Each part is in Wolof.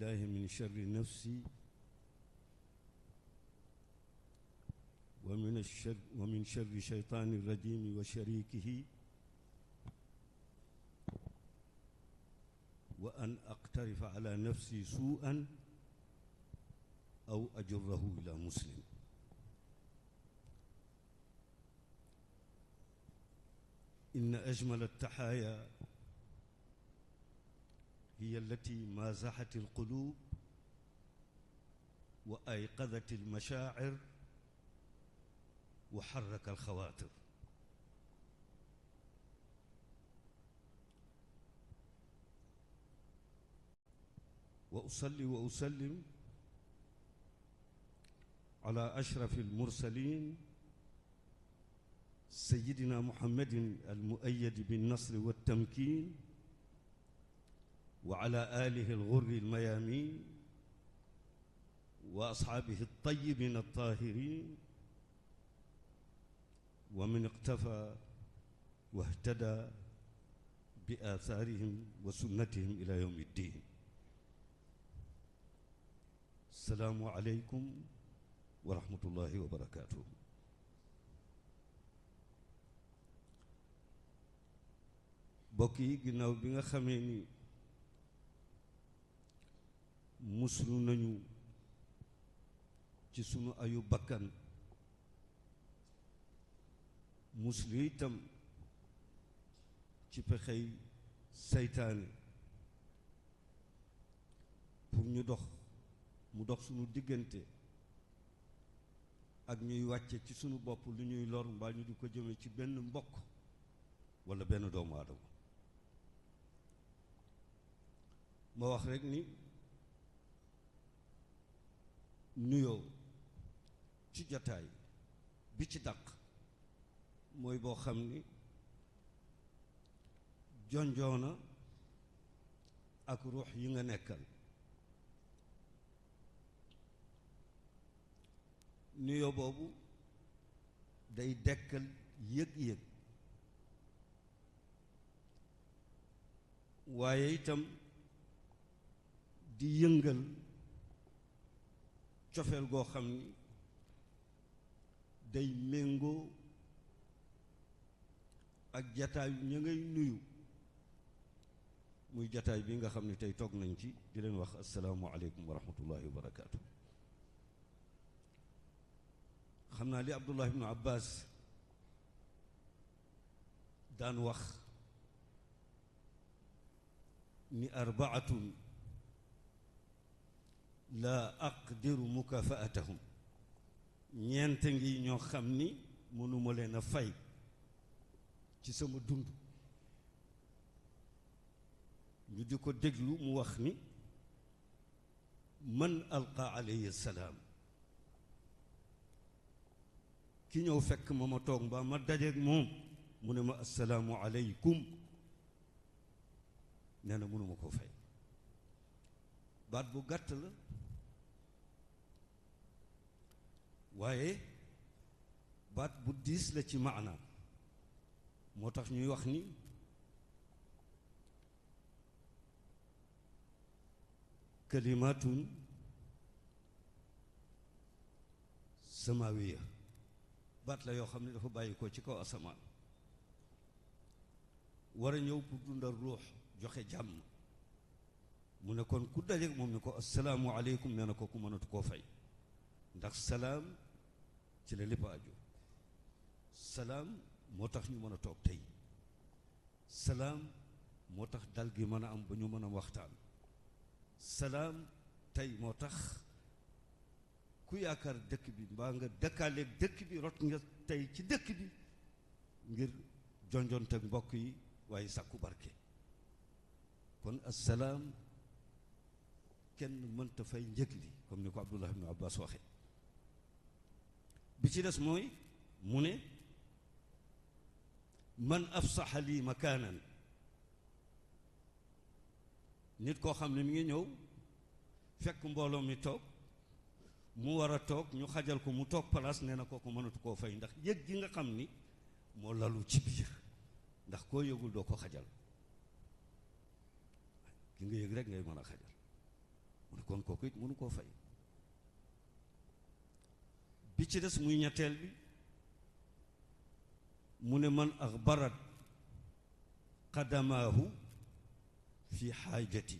بالله من شر نفسي ومن شر شيطان الرجيم وشريكه وأن أقترف على نفسي سوءا أو أجره إلى مسلم. إن أجمل التحايا هي التي مازحت القلوب وأيقظت المشاعر وحرك الخواطر. وأصلي وأسلم على أشرف المرسلين سيدنا محمد المؤيد بالنصر والتمكين وعلى آله الغر الميامين وأصحابه الطيبين الطاهرين ومن اقتفى واهتدى بآثارهم وسنتهم إلى يوم الدين. السلام عليكم ورحمة الله وبركاته. بوكي ginnaaw bi nga xamee ni muslu nañu ci sunu ayu bakkan muslu itam ci pexey seytaane pour ñu mu dox sunu diggante ak ñuy wàcce ci sunu bopp lu ñuy lor mbaa ñu di ko jëme ci benn mbokk walla benn doomu aadama. ma wax rekk ni nuyoo ci jotaay bi ci dàq mooy boo xam ni jonjoona ak ruux yi nga nekkal. nuyoo boobu day dekkal yëg-yëg waaye itam di yëngal cofeel goo xam ni day méngoo ak jataay ña ngay nuyu muy jataay bi nga xam ni tey toog nañ ci di leen wax assalaamu aleykum wa rahmatullahi wa barakaatu. xam naa li Abdullah ibnu Abbas daan wax ni arbaatun laa aqdiru mukafaatahum, ñeent ngi ñoo xam ni mënuma leen a fay ci sama dund. ñu di ko déglu mu wax ni man alqa alayhi salaam, ki ñëw fekk ma toog mbaa ma dajeeg moom mu ne ma assalaamu aleykum, nee na mënuma koo fay. baat bu gàtt la waaye baat bu diis la ci maana. moo tax ñuy wax ni kalimatun samawiya, baat la yoo xam ne dafa bàyyi ko ci kaw asamaan war a ñëw pour dundal ruux joxe jàmm. mu ne kon ku dajeek moom ni ko assalaamu aleykum, nee na ko ku mënatu koo fay, ndax salaam ci la lépp aju. salaam moo tax ñu mën a toog tey, salaam moo tax dal gi mën a am ba ñu mën a waxtaan, salaam tey moo tax ku yaakaar dëkk bi mbaa nga dëkkaaleeg dëkk bi rot nga tey ci dëkk bi ngir jonjonte mbokk yi waaye sàkku barke. kon assalaam kenn mënta fay njëg li comme ni ko Abdullah ibn Abbas waxe. bi ci des mooy mu ne man afsaxa lii makaanan, nit koo xam ne mi ngi ñëw fekk mbooloo mi toog mu war a toog ñu xajal ko mu toog place, nee na kooku mënatu koo fay ndax yëg gi nga xam ni moo lalu ci biir, ndax koo yëgul doo ko xajal, ki nga yëg rek ngay mën a xajal. mu kon kooku it mënu koo fay. bi ci des muy ñetteel bi mu ne man axbarat qadamaahu fi xaajati,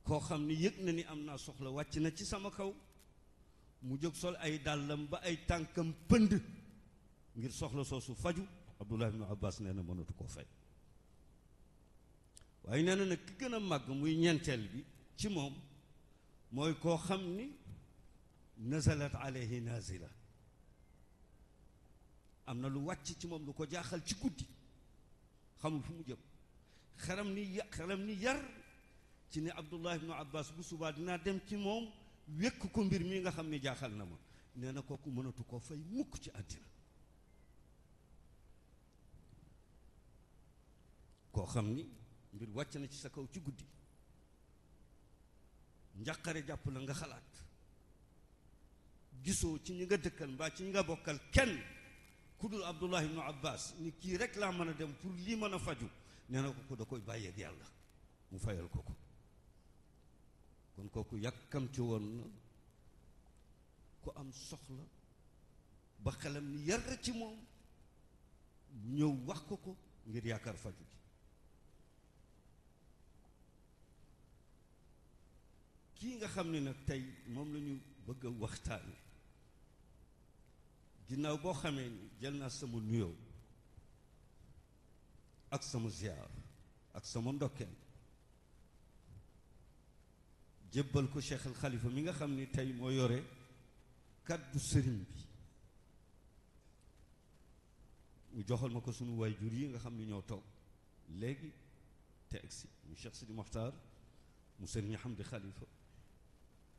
koo xam ni yëg na ni am naa soxla wàcc na ci sama kaw mu jóg sol ay dàllam ba ay tànkam pënd ngir soxla soosu faju, Abdullah ibnu Abbas nee na mënatu koo fay. waaye nee na nag ki gën a màgg muy ñeenteel bi ci moom mooy koo xam ni nazalat alayhi nazila, am na lu wàcc ci moom lu ko jaaxal ci guddi, xamul fu mu jëm, xelam ni yar ci ne Abdullah ibnu Abbas bu subaa dinaa dem ci moom wékk ko mbir mi nga xam ne jaaxal na ma. nee na kooku mënatu koo fay mukk ci àddina. koo xam ni mbir wàcc na ci sa kaw ci guddi, njàqare jàpp la nga xalaat, gisoo ci ñi nga dëkkal mbaa ci ñi nga bokkal kenn ku dul Abdullah ibnu Abbas ni kii rek laa mën a dem pour lii mën a faju, nee na ko da koy bàyyeeg yàlla mu fayal ko ko. kon kooku yàkkamti woon na ku am soxla ba xelam ni yar ci moom ñëw wax ko ko ngir yaakaar faju gi. kii nga xam ne nag tey moom la ñu bëgg a waxtaane, ginnaaw boo xamee ni jël naa sama nuyoo ak sama ziar ak sama ndokkeel jébbal ko Cheikh al Khalifa mi nga xam ni tey moo yore kàddu sëriñ bi, mu joxal ma ko sunu waajur yi nga xam ni ñoo toog léegi te egsi mu Cheikh Sidi Mokhtar mu sëriñ Hamdi Khalifa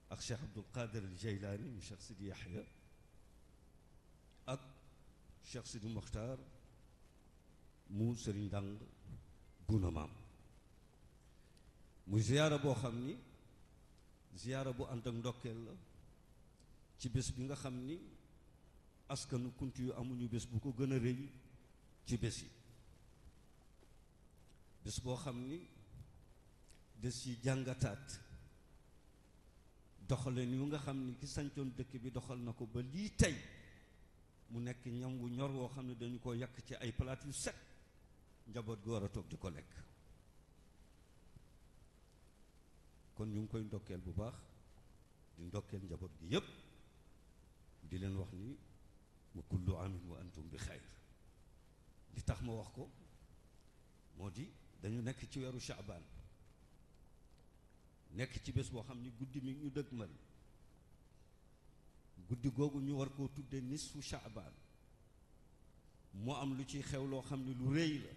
ak Cheikh Abdul Qadir al Jaylaani mu Cheikh Sidi Yahya ak Cheikh Sidi Mokhtar mu sëriñ Ndang Buna Maam. muy ziyaara boo xam ni ziyaara bu ànd ak ndokkeel la ci bés bi nga xam ni askanu Kunti yu amuñu bés bu ko gën a rëy ci bés yi, bés boo xam ni des yi jàngataat doxalin yu nga xam ni ki sancoon dëkk bi doxal na ko ba lii tey mu nekk ñam wu ñor woo xam ne dañu ko yàq ci ay palaat yu set, njaboot gi war a toog di ko lekk. kon ñu ngi koy ndokkeel bu baax, di ndokkeel njaboot gi yépp, di leen wax ni wa kullu amin wa antum bi xayr. li tax ma wax ko moo di dañu nekk ci weeru Shaabaan, nekk ci bés boo xam ni guddi mi ñu dëgmal, guddi googu ñu war koo tudde nisfu Shaabaan, moo am lu ciy xew loo xam ni lu rëy la,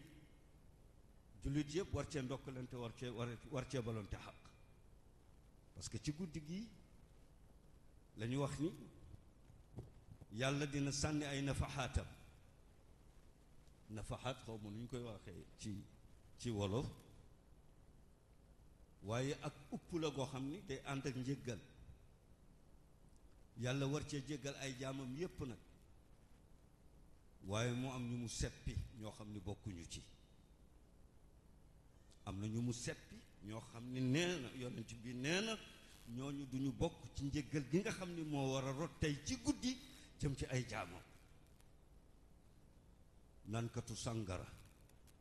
jullit yëpp war cee ndokkalante, war cee balonte xaq. parce que ci guddi gi la ñu wax ni yàlla dina sànni ay nafaxaatam, nafaxaat xaw ma nu ñu koy waxee ci wolof, waaye ak upp la goo xam ni day ànd ak njéggal, yàlla war cee jéggal ay jaamam yépp nag, waaye mu am ñu mu seppi ñoo xam ni bokkuñu ci. am na ñu mu seppi ñoo xam ni nee na yonent bi nee na ñooñu duñu bokk ci njéggal gi nga xam ni moo war a rot tey ci guddi jëm ci ay jaamam. nankatu sàngara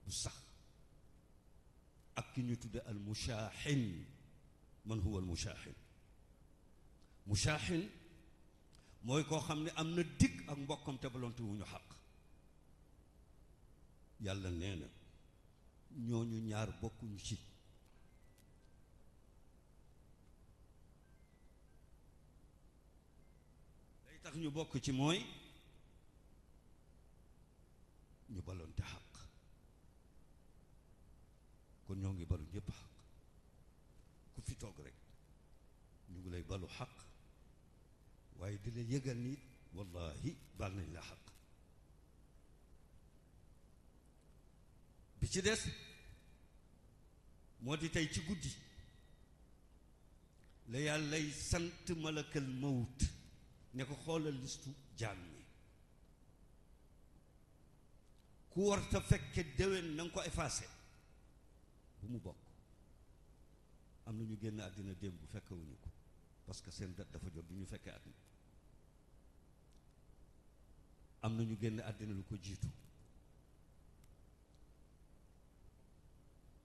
bu sax ak ki ñu tudde al mushaahin. man huwa al mushaahin? mushaahin mooy koo xam ne am na digg ak mbokkam te balonte wu ñu xaq. yàlla nee na ñooñu ñaar bokkuñu ci. day tax ñu bokk ci mooy ñu balonte xaq. kon ñoo ngi balu ñëpp xaq, ku fi toog rek ñu ngi lay balu xaq, waaye di la yëgal nit wallahi bal nañ la xaq. bi ci des moo di tey ci guddi la yàllay sant malakal mawt ne ko xoolal listu jaam ñi, ku warta fekke déwén na nga ko effacé bu mu bokk. am na ñu génn àddina démb bu fekkewuñu ko parce que seen dat dafa jot du ñu fekkee at mi am na ñu génn àddina lu ko jiitu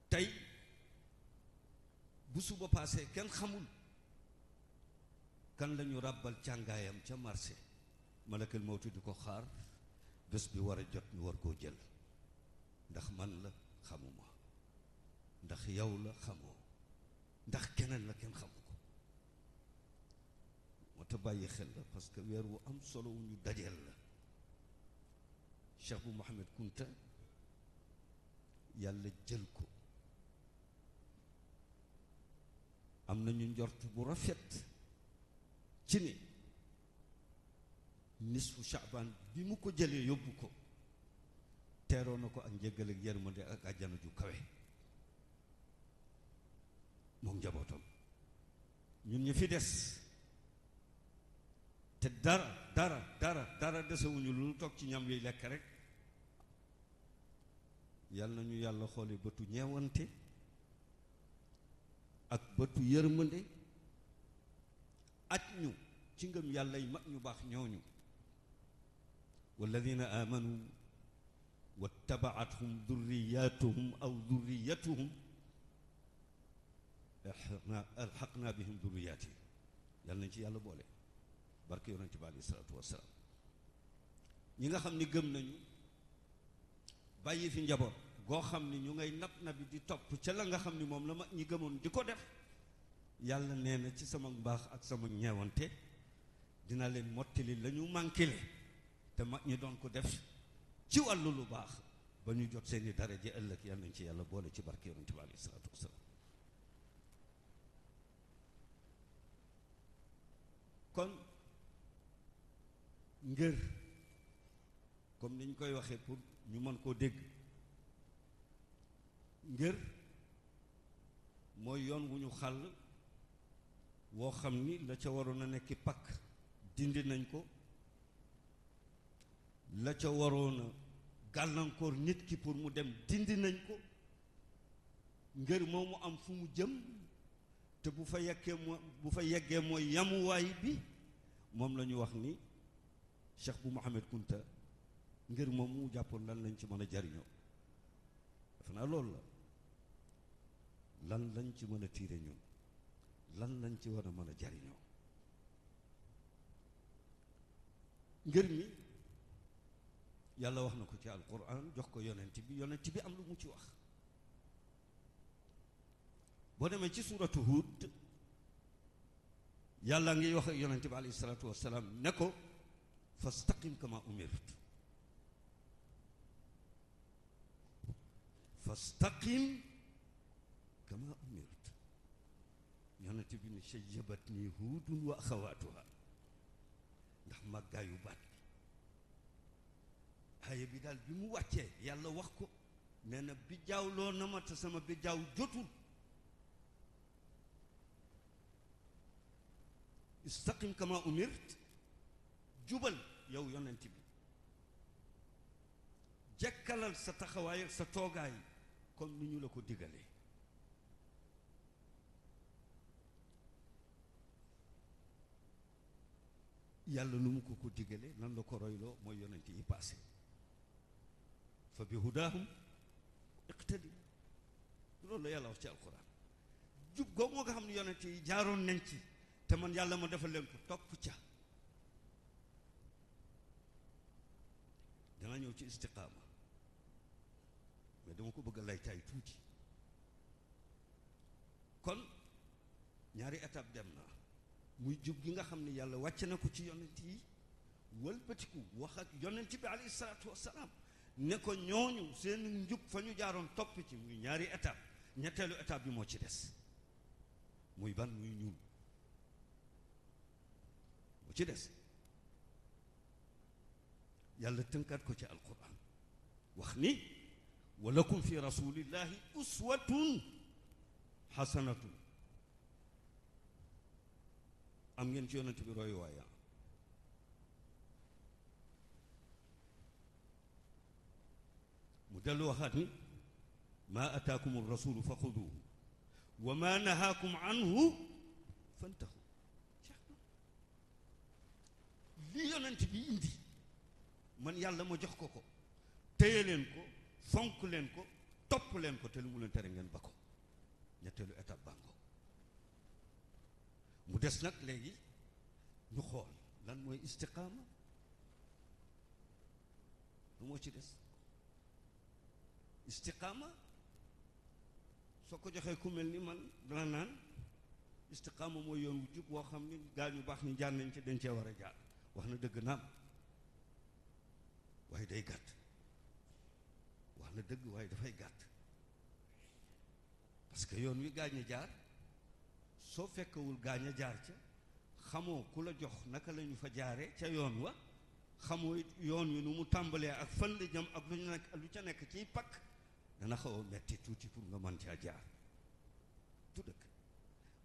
tey bu suba paasee kenn xamul kan lañu ràbbal càngaayam ca marché malakal mawtu di ko xaar bés bi war a jot ñu war koo jël ndax man la xamuma ndax yow la xamoo ndax keneen la kenn xamu ko moo tax bàyyi xel la parce que weer wu am solo wu ñu dajeel la Cheikh bu Mohamed Kunta yàlla jël ko am nañu njort bu rafet ci ni nisfu Shaaban bi mu ko jëlee yóbbu ko teeroo na ko ak njëggal ak yërmande ak àjjana ju kawe moom njabootam ñun ñu fi des te dara desewuñu lu toog ci ñam yi lekk rek yal na ñu yàlla xoole bëtu ñeewante ak bëtu yërmande aj ñu ci ngëm yàlla yi mag ñu baax ñooñu walladina amanu wattabaatuhum durriyatuhum aw durriyatuhum alxaqna bihim durriyaati yàlla nañ ci yàlla boole barke yonent bi aleyhi salaatu wassalaam ñi nga xam ni gëm nañu bàyyi fi njaboot goo xam ni ñu ngay nab bi di topp ca la nga xam ni moom la mag ñi gëmoon di ko def yàlla nee na ci sama mbaax ak sama ñeewante dina leen mottali la ñu mànkile te mag ñi doon ko def ci wàllu lu baax ba ñu jot seeni daraja ëllëg yàlla nañ ci yàlla boole ci barke yonent bi aleyhi salaatu wassalaam kon ngër comme ni ñu koy waxee pour ñu mën koo dégg ngër mooy yoon wu ñu xàll woo xam ni la ca waroon a nekki pakk dindi nañ ko la ca waroon a gàllankoor nit ki pour mu dem dindi nañ ko ngër moomu am fu mu jëm te bu fa yeggee mooy yamuwaay bi moom la ñu wax ni Cheikh bu Mohamed Kunta ngir moom mu jàppoon lan lañ ci mën a jariñoo defe naa loolu la lan lañ ci mën a tiire ñun lan lañ ci war a mën a jariñoo ngir mi yàlla wax na ko ci alquran jox ko yonent bi am lu mu ci wax boo demee ci suuratu Huud yàlla ngi wax ak yonent bi alayhi salaatu wassalaam ne ko fastaqim kama umirt fastaqim kama umirt yonent bi ne shayyabatni huudun wa axawaatuha ndax màggaayu baat bi aaya bi daal bi mu wàccee yàlla wax ko nee na bi jaawloo na ma te sama bi jaaw jotul istaqim kama umirt jubal yow yonent bi jekkalal sa taxawaay ak sa toogaay comme ni ñu la ko digalee yàlla nu mu ko digalee nan la ko royloo mooy yonent yi passé fa bi hudaahum iqtadi loolu la yàlla wax ci alquran jub googu moo nga xam ne yonent yi jaaroon nañ ci te man yàlla ma defal leen ko topp ca danga ñëw ci istiqaama mais dama ko bëgg a laytaay tuuti kon ñaari étape dem na muy jub gi nga xam ne yàlla wàcce na ko ci yonent yi wëlbatiku wax ak yonent bi alayhi salaatu wassalaam ne ko ñooñu seen njub fa ñu jaaroon topp ci muy ñaari étape ñetteelu étape bi moo ci des muy ban muy ñuul moo ci des yàlla tënkaat ko ci alquran wax ni wa lakum fi rasulillahi uswatun xasanatun am ngeen ci yonent bi royu waaya mu dellu waxaat ni maa ataakum rasulu fa xuduuhu wa ma nahaakum anhu fantahu. li yonent bi indi man yàlla ma jox ko téye leen ko fonk leen ko topp leen ko te lu mu leen tere ngeen ba ko. ñetteelu étape bango mu des nag léegi ñu xool lan mooy istiqaama lu moo ci des. istiqaama soo ko joxee ku mel ni man dana naan istiqaama mooy yoon wu jub woo xam ni gaa ñu baax ñu jaar nañ ci dañ cee war a jaar. wax na dëgg naam waaye day gàtt. wax na dëgg waaye dafay gàtt parce que yoon wi gaañ a jaar soo fekkewul gaañ a jaar ca xamoo ku la jox naka la ñu fa jaare ca yoon wa xamoo it yoon wi nu mu tàmbalee ak fan la jëm ak lu ca nekk ciy pakk dana xaw a metti tuuti pour nga mën caa jaar. du dëkk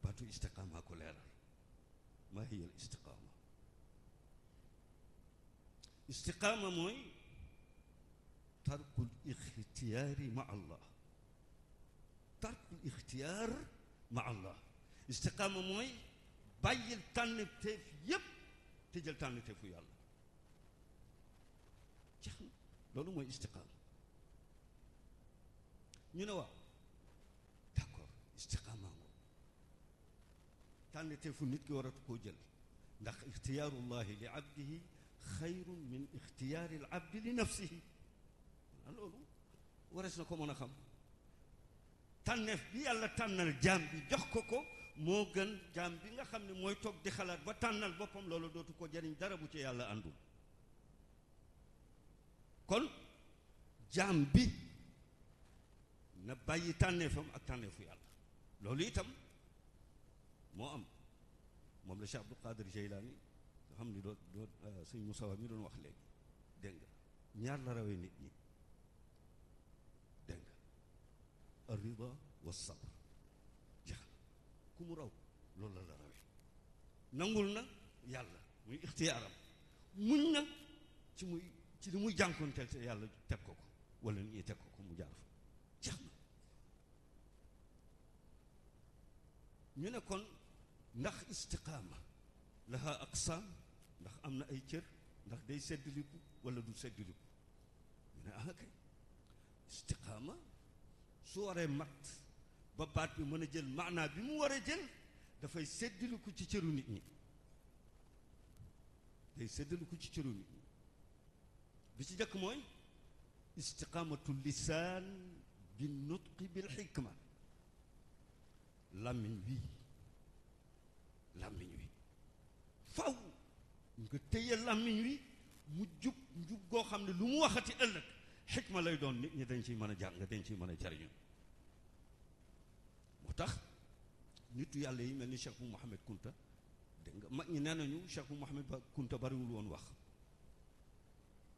baatu istiqaama ko leeral. maa hiya al istiqaama. istiqaama mooy tarkul ixtiyaari ma allah. tarkul ixtiyaar ma allah. istiqaama mooy bàyyil tànneteef yépp te jël tànneteefu yàlla. jeex na loolu mooy istiqaama. ñu ne waaw d'accord istiqaama ngoo tànneteefu nit ki waratu koo jël ndax ixtiyaarullahi li abdihi xayrun min ixtiyaari al abdi li nafsihi. loolu warees na ko mën a xam. tànneef bi yàlla tànnal jaam bi jox ko moo gën jaam bi nga xam ne mooy toog di xalaat ba tànnal boppam loolu dootu ko jariñ dara bu ci yàlla àndul. kon jaam bi na bàyyi tànneefam ak tànneefu yàlla. loolu itam moo am moom la Cheikh Abdul Qadir Jeylaani nga xam ni doo sëñ Musawa mi doon wax léegi dégg nga ñaar la rawee nit ñi dégg nga ar-rida wa sabr. jeex ku mu raw loolu la rawee. nangul na yàlla muy ixtiyaaram muñ na ci li muy jànkoonteel te yàlla teg ko wala nit ñi teg ko mu jaar fa. jeex na ñu ne kon ndax istiqaama laha aqsaam ndax am na ay cër ndax day seddaliku wala du seddaliku. ñu ne ah kay istiqaama su waree mat ba baat bi mën a jël maanaa bi mu war a jël dafay seddaliku ci cëru nit ñi. day seddaliku ci cëru nit ñi. bi ci njëkk mooy istiqaamatu lisaan bi nutqi bil xikma. làmmiñ wi faw nga téye làmmiñ wi mu jub njub goo xam ne lu mu waxati ëllëg xikma lay doon nit ñi dañ ciy mën a jàng dañ ciy mën a jariñu. moo tax nitu yàlla yi mel ni Cheikh bu Mouhamed Kunta dégg nga mag ñi nee nañu Cheikh bu Mouhamed Kunta bariwul woon wax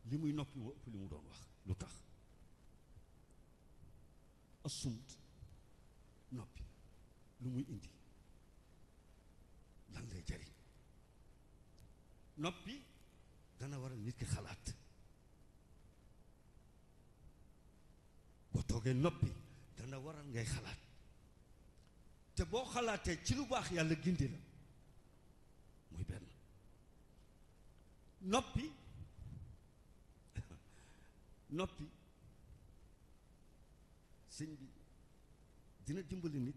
li muy noppi moo ëpp li mu doon wax. lu tax assumt noppi lu muy indi lan lay jariñ. noppi dana waral nit ki xalaat. boo toogee noppi dana waral ngay xalaat te boo xalaatee ci lu baax yàlla gindi la muy benn. noppi sëñ bi dina dimbali nit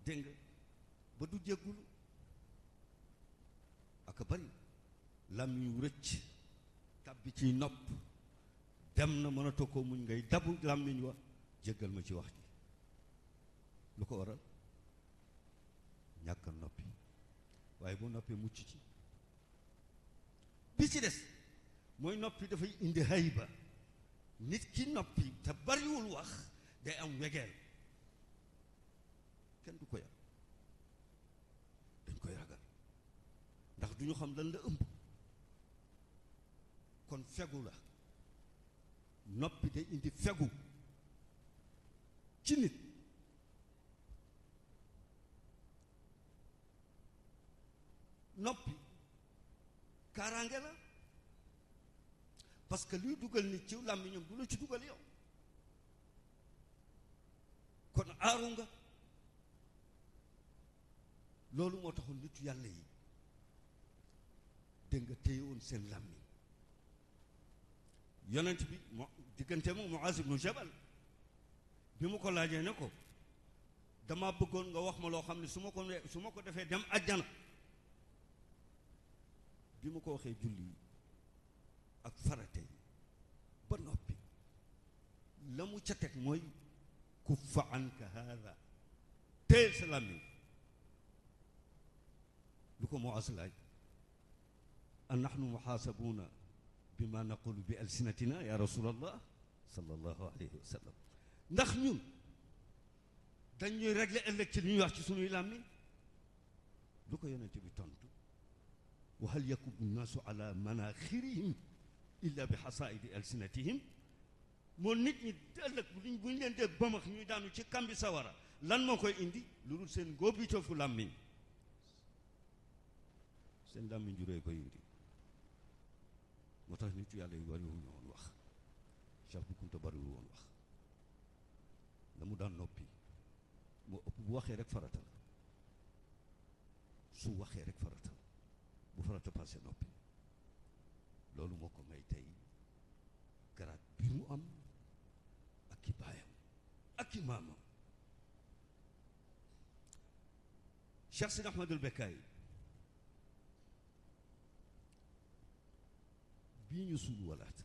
dégg nga ba du jéggulu ak bari làmmiñ wu rëcc tàbbi ciy nopp dem na mënatoo ko muñ ngay dabu làmmiñ wa jéggal ma ci wax ji. lu ko waral ñàkk noppi waaye boo noppee mucc ci. bi ci des mooy noppi dafay indi hayba. nit ki noppi te bariwul wax day am wegeel. kenn du ko yàq dañ koy ragal ndax du ñu xam lan la ëmb. kon fegu la. noppi day indi fegu ci nit. noppi kaaraange la parce que luy dugal nit ci làmmiñam du la ci dugal yow kon aaru nga. loolu moo taxoon nitu yàlla yi dégg nga téye woon seen làmmiñ yonent bi moo diggante mu Muaz ibnu Jabal bi mu ko laajee ne ko dama bëggoon nga wax ma loo xam ne su ma ko defee dem àjjana bi mu ko waxee julli ak farate yi ba noppi la mu ca teg mooy kuffa anka haada téel sa làmmiñ lu ko Muaz laaj a nahnu muhaasabuuna bima naqulu bi alsinatina ya rasulallah sallallahu alayhi wa sallam ndax ñun dañuy régler ëllëg ci li ñuy wax ci sunuy làmmiñ lu ko yonente bi tontu wa hal yakubu nnaasu ala manaxirihim illa bi xasaidi alsinatihim moo nit ñi ëllëg bu ñu leen dégg bamax ñuy daanu ci kambi sawara lan moo koy indi lu dul seen ngóobitofu làmmiñ seen làmmiñ juree koy indi moo tax nitu yàlla yu bariwuñu woon wax Cheikh Bu Kunta bariwul woon wax la mu daan noppi moo ëpp bu waxee rek farata la su waxee rek farata la bu farata passé noppi loolu moo ko may tey garaat bi mu am ak ki baayam ak ki maamam Cheikh Sidi Ahmadul Bekkaay bii ñu suul walaat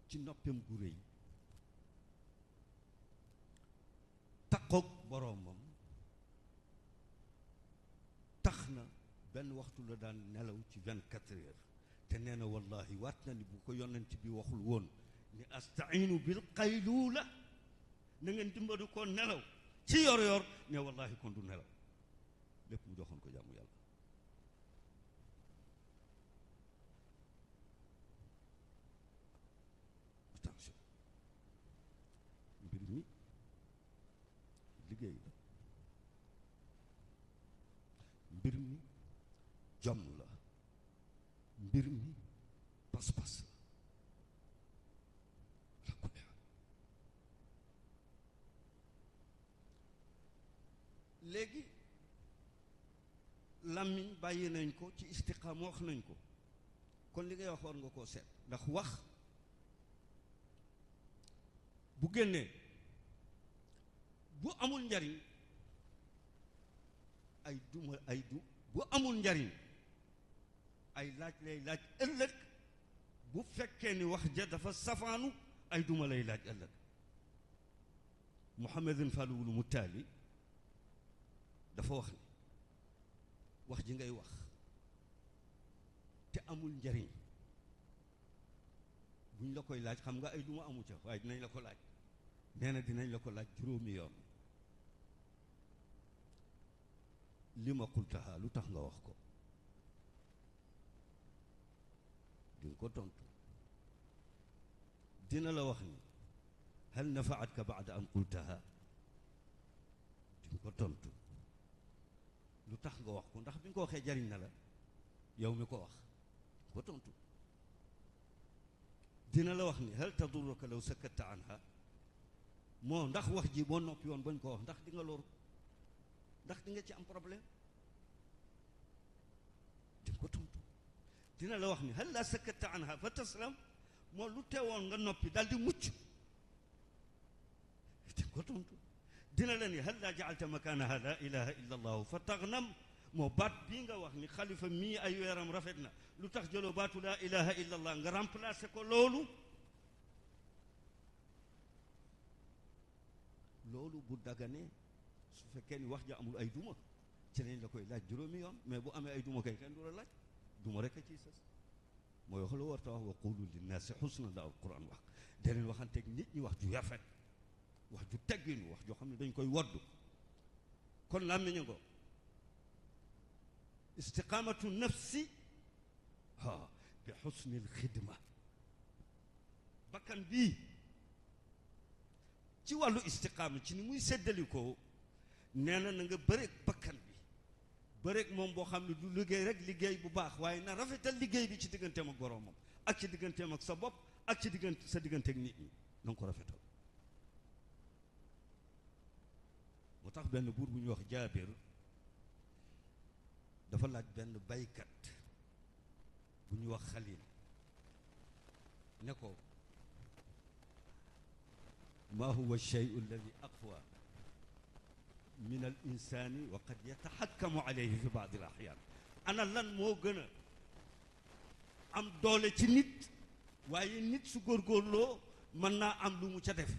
ci noppam gu rëy taqoog boroomam tax na benn waxtu la daan nelaw ci 24 heures te nee na wallahi waat na ni bu ko yonent bi waxul woon ni astainu bil qayluula na ngeen dimbali ko nelaw ci yor yor ne wallahi kon du nelaw lépp mu joxoon ko jàmm yàlla attention mbir mi liggéey la mbir mi jom la mbir mi pas-pas la ko neex léegi làmmiñ bàyyi nañ ko ci istiqaam wax nañ ko kon li ngay wax war nga koo seet ndax wax bu génnee bu amul njariñ bu amul njariñ ay laaj lay laaj ëllëg bu fekkee ni wax ja dafa safaanu ay duma lay laaj ëllëg Muhammadin Faaluwul Muttaali dafa wax ni wax ji ngay wax te amul njariñ buñ la koy laaj xam nga ay duma amu ca waaye dinañ la ko laaj nee na dinañ la ko laaj juróomi yoon li ma qultaha lu tax nga wax ko di nga ko tontu dina la wax ni hal nafaatka baada an qultaha di nga ko tontu lu tax nga wax ko ndax bi nga ko waxee jariñ na la yow mi ko wax di nga ko tontu dina la wax ni hal tadurruka law sakatta anha moo ndax wax ji boo noppi woon bañ ko wax ndax di nga loru ndax di nga ci am problème di nga ko tontu dina la wax ni hal la sakatta anha fa taslam moo lu teewoon nga noppi daal di mucc di nga ko tontu dina la ni hal la jaalta makanaha la ilaha illa allahu fa tagnam moo baat bii nga wax ni xalifa mii ay weeram rafet na lu tax jëloo baatu la ilaha illa allah nga remplacer ko loolu bu daganee su fekkee ni wax ja amul ay duma ci lañ la koy laaj juróomi yoon mais bu amee ay duma kay kenn du la laaj duma rek a ciy sës mooy wax la war ta wax wa qulu linnaasi xusna la alquran wax da leen waxanteeg nit ñi wax ju rafet wax ju tegginu wax joo xam ne dañ koy woddu kon làmmiñ ko istiqamatu nafsi bi xusni alxidma bakkan bii ci wàllu istiqaama ci ni muy séddalikoo nee na nga bëreeg bakkan bi bëreeg moom boo xam ne du liggéey rek liggéey bu baax waaye na rafetal liggéey bi ci digganteem ak boroomam ak ci digganteem ak sa bopp ak ci sa digganteeg nit ñi na nga ko rafetal moo tax benn buur bu ñuy wax Jaabir dafa laaj benn baykat bu ñuy wax Xalil ne ko ma huwa cheyu alladi aqwa min al insani wa qad yataxakkamu alayhi fi baadi al axyaan ana lan moo gën a am doole ci nit waaye nit su góorgóorloo mën naa am lu mu ca def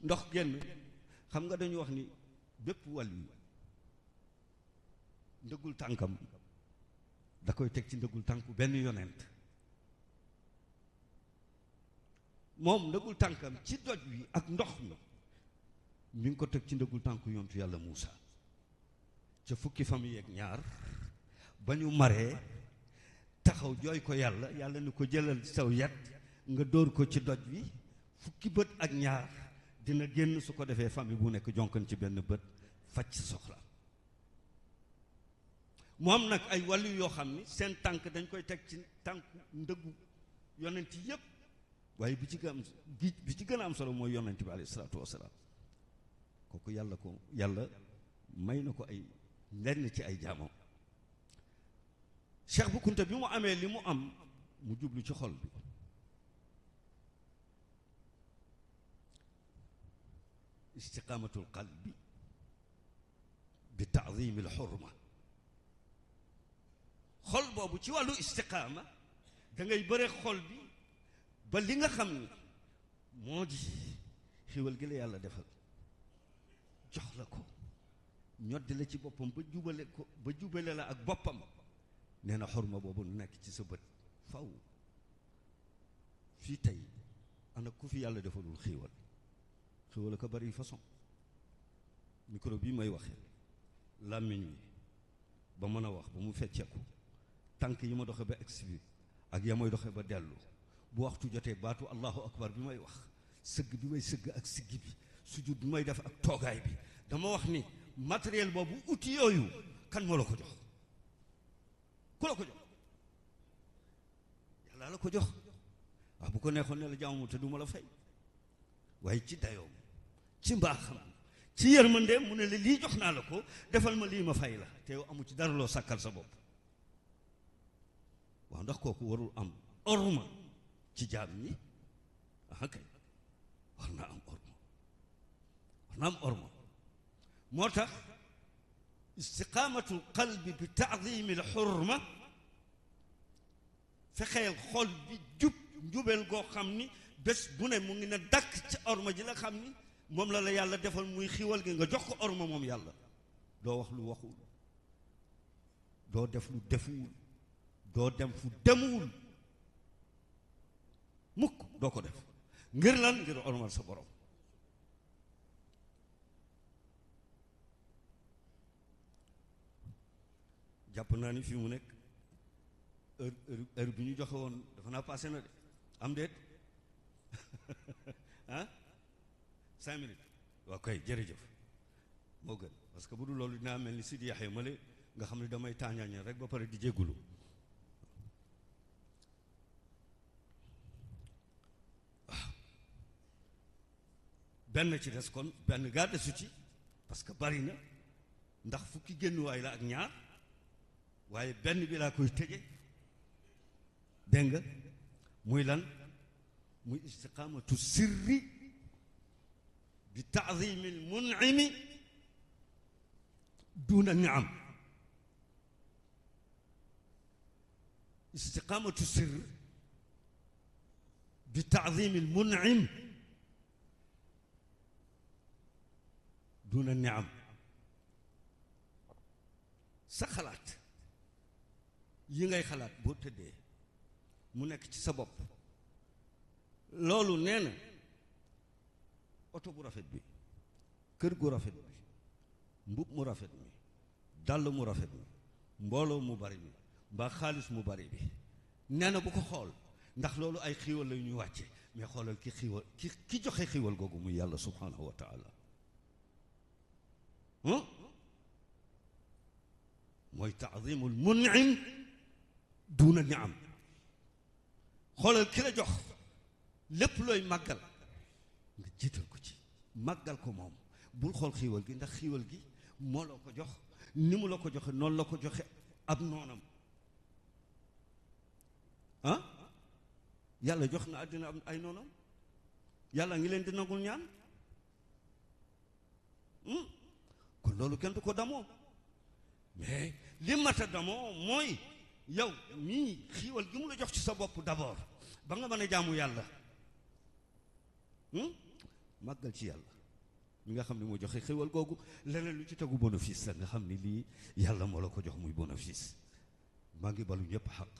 ndox génn xam nga dañu wax ni bépp wàll yi ndëggul tànkam da koy teg ci ndëggul tànku benn yonent moom ndëggul tànkam ci doj wi ak ndox mi ngi ko teg ci ndëggul tànku yontu yàlla Muusa ca fukki famille ak ñaar ba ñu maree taxaw jooy ko yàlla ni ko jëlal saw yat nga dóor ko ci doj wi fukki bët ak ñaar dina génn su ko defee famille bu nekk jonkan ci benn bët faj soxla moom nag ay wàllu yoo xam ni seen tànk dañ koy teg ci tànku ndëggu yonent yépp waaye bi ci gën a am solo mooy yonent bi alayhi salaatu wasalaam kooku yàlla may na ko ay lenn ci ay jaamam Cheikh Bu Kunta bi mu amee li mu am mu jublu ci xol bi istiqaamatul qalbi bi taadimil xurma xol boobu ci wàllu istiqaama da ngay bëre xol bi ba li nga xam ni moo di xiwal gi la yàlla defal jox la ko ñoddi la ci boppam ba jubale la ak boppam nee na xorma boobu nekk ci sa bët faw fii tey ana ku fi yàlla defalul xiiwal xiiwal ko bari façon micro bii may waxee làmmiñ wi ba mën a wax ba mu fecceeku tànk yi ma doxe ba egsi bi ak ya may doxe ba dellu bu waxtu jotee baatu allahu akbar bi may wax sëgg bi may sëgg ak siggi bi sujud bi may def ak toogaay bi dama wax ni matériel boobu outil yooyu kan moo la ko jox ku la ko jox yàlla la ko jox waaw bu ko neexoon ne la jaamu te du ma la fay waaye ci dayoom ci mbaaxam ci yërmande mu ne la lii jox naa la ko defal ma lii ma fay la te yow amu ci dara loo sàkkal sa bopp waaw ndax kooku warul am orma ci jaam ñi ah kay war naa am orma moo tax istiqaamatul qalbi bi taadimi al xurma fexeel xol bi jub njubel goo xam ni bés bu ne mu ngi ne dàkk ci orma ji la xam ni moom la yàlla defal muy xiwal gi nga jox ko orma moom yàlla doo wax lu waxul doo def lu defuwul doo dem fu demuwul mukk doo ko def ngir lan ngir ormal sa borom jàpp naa ni fii mu nekk heure bi ñu joxe woon dafa naa passé na de am déet ah 5 minutes waaw kay jërëjëf moo gën parce que bu dul loolu dinaa mel ni Sidi Yaxya male nga xam ne damay tàññaañe rek ba pare di jéggulu waaw benn ci des kon benn gaa desu ci parce que bari na ndax fukki génnuwaay la ak ñaar waaye benn bi laa koy tëje dégg nga muy lan muy istiqaamatu sirri bi taadimi al mun'imi duna niam istiqaamatu sirr bi taadimi al mun'im duna niam sa xalaat yi ngay xalaat boo tëddee mu nekk ci sa bopp loolu nee na oto bu rafet bi kër gu rafet bi mbub mu rafet mi dàll mu rafet mi mbooloo mu bari mi mbaa xaalis mu bari bi nee na bu ko xool ndax loolu ay xiiwal la ñuy wàcce mais xoolal ki xiiwal ki joxe xiiwal googu muy yàlla subhanahu wa taala mooy taadimul mun'im duuna niam xoolal ki la jox lépp looy màggal nga jiital ko ci màggal ko moom bul xool xiiwal gi ndax xiiwal gi moo la ko jox ni mu la ko joxe noonu la ko joxe ab noonam ah yàlla jox na àddina am ay noonam yàlla ngi leen di nangul ñaan kon loolu kenn du ko damoo mais li mata damoo mooy yow mii xiiwal gi mu la jox ci sa bopp d'abord ba nga mën a jaamu yàlla màggal ci yàlla mi nga xam ne moo joxe xiiwal googu leneen lu ci tegu bénéfice la nga xam ni lii yàlla moo la ko jox muy bénéfice maa ngi balu ñëpp xaq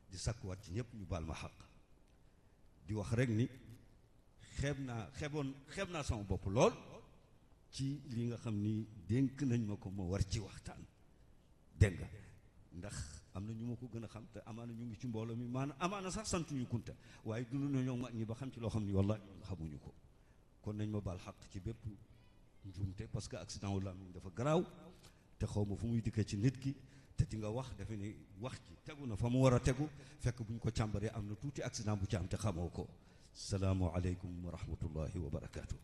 di sakkuwaat ci ñëpp ñu baal ma xaq di wax rek ni xeeb naa sama bopp lool ci li nga xam ni dénk nañ ma ko ma war ci waxtaan dégg nga ndax am na ñu ma ko gën a xam te amaana ñu ngi ci mbooloo mi maanaam amaana sax santuñu kunta waaye dund nañoo mag ñi ba xam ci loo xam ni wallahi xamuñu ko kon nañ ma baal xaq ci bépp njuumte parce que accident wu làmmiñ dafa garaaw te xaw ma fu muy dikkee ci nit ki te di nga wax defe ni wax ci tegu na fa mu war a tegu fekk buñ ko càmbaree am na tuuti accident bu ci am te xamoo ko salaamu aleykum wa rahmatullahi wa barakaatu.